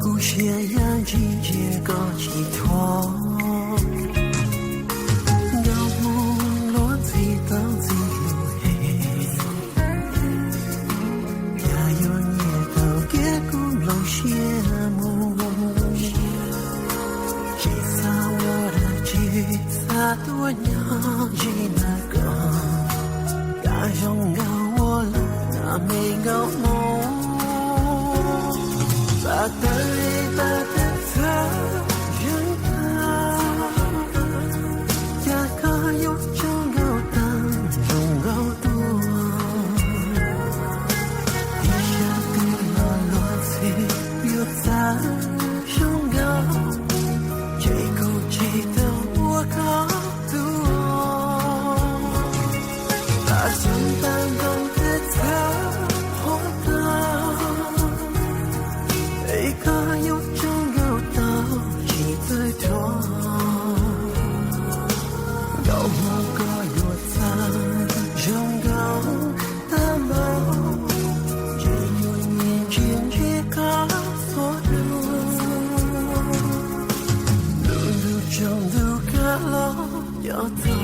Kuv siab yam ntsis ntsia koj tsis thuam, nkauj mus luag ntxhi tau ntxhi lus es, cas yuav nyiam tau kev kuv nplooj siab mus. Tsis xav ua dab tsi, xav tuaj nyob ze ntawm koj, cas zoo nkauj ua luaj na me nkauj hmoob. Pab tawv pab tawv txhawv zeeg tag, cas koj yuav tsaug nkauj tag zoo nkauj dua. Ib sab twg los luag ntxhi yuav txawv zoo nkauj, ces kuv tsis tau ua koj tus. Tag xyoo tag ntoos thiab txhawv qhuav tag, es koj yuav tsaug nkauj tau tsis txawj thuam. Nkauj hmoob koj yuav txawv zoo nkauj tag npaum, ces yuav nyiam ntsia ntsia koj txhua lub. Ntu ntu tsaus ntuj kab los cov txog